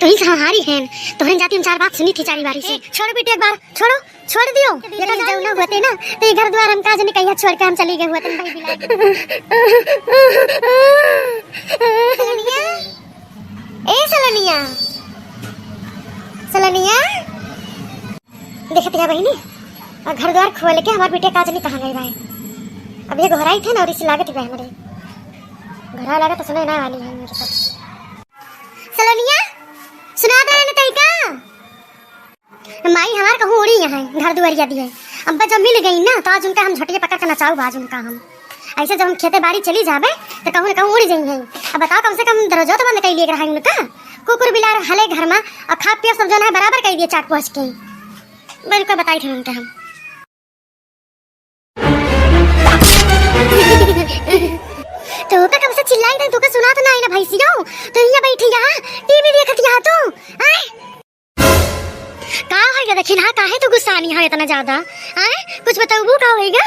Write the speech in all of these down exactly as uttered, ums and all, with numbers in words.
तुही से हमारी हैं, तोहरे जाति हम चार बात सुनी थी चारी बारी से। ए, छोड़ो बेटी, एक बार छोड़ो, छोड़ दियो। ये तो जौना होते ना, तो ये घर द्वार हम का जाने कहिया छोड़ के हम चली गए होते भाई बिलाए। सलोनिया, ए सलोनिया, सलोनिया। देखत या बहिनी, और घर द्वार खोल के हमार बिटिया का जाने कहाँ गई भाई। अब ये घोराई थे ना और इसी लागत ही भाई हमारे घोरा लागत तो सुने ना वाली है मेरे सब। सलोनिया, सुना दे न तई का? माई हमार कहूँ उड़ी यहाँ है, घर दुआरिया दिए। अब जब मिल गई ना, तो आज उनका हम झटिया पकड़ के नचाऊ, आज उनका हम। ऐसे जब हम खेते बाड़ी चली जाबे, तो कहूँ न कहूँ उड़ी जाई है। अब बताओ, कम से कम दरवाजो तो बंद कर लिए रहा उनका। कुकुर बिलार हले घर में, और खा पिया सब जौन है बराबर कर दिए चाट पहुँच के। बिल्कुल बताई थे उनके हम। तो का कब से चिल्लाई रही, तू का सुनात ना आई ना भैंसियो? तो यहाँ बैठी यहाँ, टीवी देखत यहाँ तू, आय? का हो गया दखिनहा, काहे तू गुस्सानी है इतना ज्यादा? आय? कुछ बताऊबू का होएगा?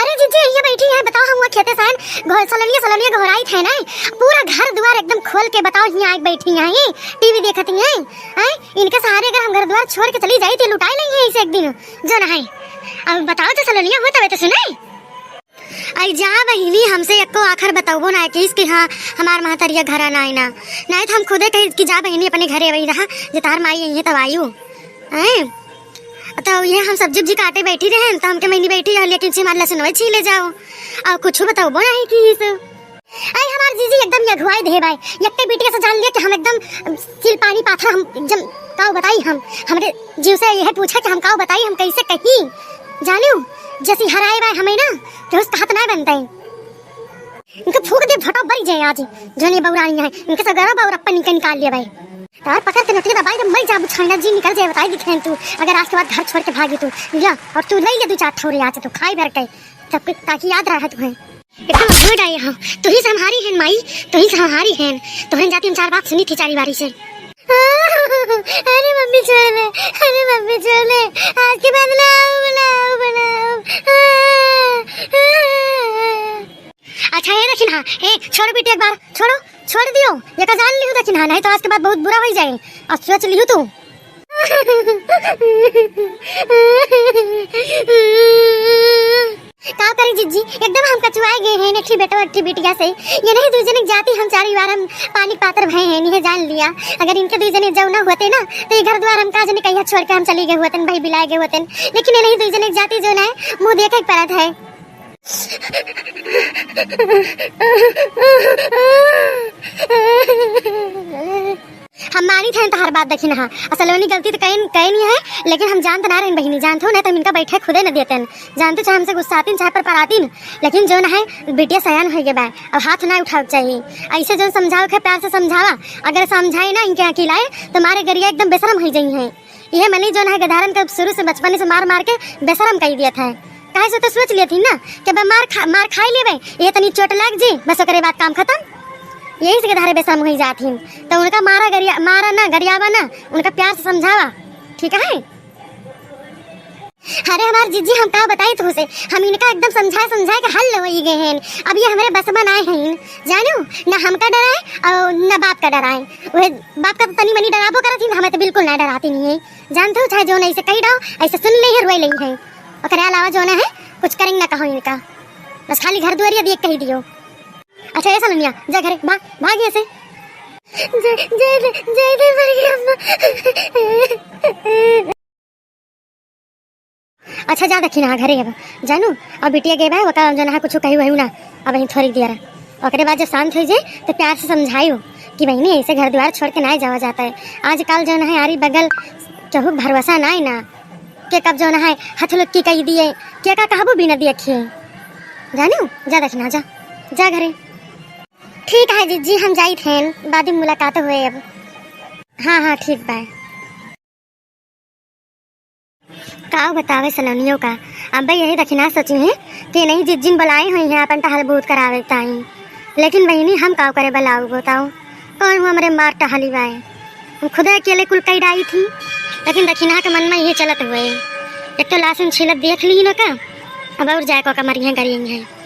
अरे जीजी, यहाँ बैठी है, बताओ, हम हुआ खेते से आए, घो-, सलोनिया, सलोनिया घोराई थे ना, पूरा घर द्वार एकदम खोल के बताओ, यहाँ आके बैठी हैं, टीवी देखत हैं, आय? इनके सहारे अगर हम घर द्वार छोड़ के चली जाई, तो लुटाई नहीं है इसे एक दिन, जौन है। अब बताओ तो सलोनिया हो तबे तो सुने। आई जा बहिनी, हमसे एको आखर बतउबो नाय किस कि हाँ, हमार महतरिया घरा नाय ना। नाय तो हम खुदे कही कि जा बहिनी अपने घरे वही रहा, जे तार माई आई है तब आयु। हैं? तो ये हम सब्जी उब्जी काटे बैठी रहे, तो हमके मैंने बैठी रह, लेकिन से हमार लहसुन वही छीले जाओ। और कुछ बतउबो नाय किस। अरे हमार जीजी एकदम ये अगुवाई दे भाई, यक्के बिटिया से जान लिया कि हम एकदम, अम, सिल पानी पाथर, हम एकदम काऊ बताई हम, हमरे जीव से यह पूछा कि हम काऊ बताई, हम कैसे कही, जानियो, जैसी हराए भाई हमें ना, कि उस कहत ना बनता है। इनका फूक दे, फटो बरी जाए आज, जो नहीं बौरानी है, इनके से गरब और अपन इनका निकाल लिया भाई। तार पकड़ के नतिया दबाई दे, मर जा बुझाइना, जी निकल जाए, बताई दिखे तू, अगर आज के बाद घर छोड़ के भागी तू, लिया, और तू ले ले दो चार ठौरे आज तू खाई भर के, तब ताकि याद रहे तुम्हें। एकदम अधोए डाए हो। तुही से हमारी हेन माई, तुही से हमारी हेन। तोहरे जाति हम चार बात सुनी थी चारी बारी से। अरे मम्मी छोड़ दे, अरे मम्मी छोड़ दे, आज के बाद ना आऊँ, ना आऊँ, ना आऊँ। अच्छा ये दखिनहा, ए छोड़ो बेटी एक बार, छोड़ो, छोड़ दियो। ये का जान लियो दखिनहा, नहीं तो आज के बाद बहुत बुरा हो जाए। और सोच लियो तू। का करी जीजी, एकदम हम कचुआए गए हैं, एक ठी बेटवा, एक ठी बिटिया से। ये नहीं दुई जने जाति हम चारी बार हम पानी पातर भए हैं, नहीं जान लिया। अगर इनके दुई जने जौना होते ना, तो ये घर द्वार हम का जने कहिया छोड़ के हम चली गए होते, भाई बिलाए गए होते। लेकिन ये नहीं दुई जने जाति जौन है, मुँह देखे के परत है। हम मानी थे तहार बात दखिनहा, आ सलोनी गलती तो कहीं, कहीं नहीं है, लेकिन हम जानत ना रहन बहिनी, जानत हो ना तो हम इनका बैठे खुदे न देते। जानते चाहे हमसे गुस्सातीन, चाहे पर परातीन, लेकिन जौन है बिटिया सयान होइ गए बा, अब हाथ ना उठावे के चाहिए। ऐसे जौन समझावे के प्यार से समझावा, अगर समझाए ना इनके अकेलाए तो मारे गरिया एकदम बेशरम होइ जाई है। इहे मनी जौन है गधारन के शुरू से बचपने से मार मार के बेशरम कई दिया था। काहे से तो सोच लेथिन ना कि अब मार खा, मार खाई लेबे, ये तनी चोट लाग जी, बस ओकरे बाद काम खतम। यही से गधारे बेशरम होइ जाथिन। तो उनका मारा गरिया, मारा ना, गरियावा ना, उनका प्यार से समझावा, ठीक है? अरे हमार जीजी, हम का बताई तुमसे, हम इनका एकदम समझाए समझाए के हल होइ गए हैं। अब ये हमरे बस में ना है, जानो, ना हमका डराए और ना बाप का डराए। वह बाप का तो तनी मनी डराबो करत ही, हमें तो बिल्कुल ना डराती नहीं है। जानते हो, चाहे जौन ऐसे कही डाओ, ऐसे सुन ले है, रोए ले है। ओकरे अलावा जौन है, कुछ करेंगे ना कहो इनका। बस खाली घर दुआरिया दिए कही दियो। अच्छा, ऐसा लुनिया, जा घरे, भाग, भाग यहाँ से। जय, जय दे, जय दे मर गई अम्मा। अच्छा, जा दखिनहा घरे अब, जानू, अब बिटिया गए बा, ओका जौन है कुछ कही वही ना, अब यहीं थोड़ी देर। ओकरे बाद जब शांत हो जाए, तो प्यार से समझाइयो कि बहिनी, ऐसे घर द्वार छोड़ के ना जावा जाता है। आजकल जौन है, आरी बगल केहू के भरोसा ना है ना, के कब जौन है, हथलुक्की कही दिए, के का कहबो बिना देखिए। जानू, जा दखिनहा, जा, जा घरे। ठीक है जीजी, हम जाइत हैं, बाद में मुलाकात हुए अब। हाँ, हाँ, ठीक बा। का बतावे सलोनियो का, अब यही दखिनहा सोची है कि नहीं जिज्जिन बुलाई हुई है अपन टहल बूत करावे ताई। लेकिन बहिनी हम का करे बुलाऊ बताओ, कौन हुआ हमरे मार टहली बाए, हम खुदे अकेले कुल कई डाई थी। लेकिन दखिनहा के मन में ये चलत हुए, एक तो लहसुन छीलत देख ली न का, अब और जाए को कमरियाँ करी है।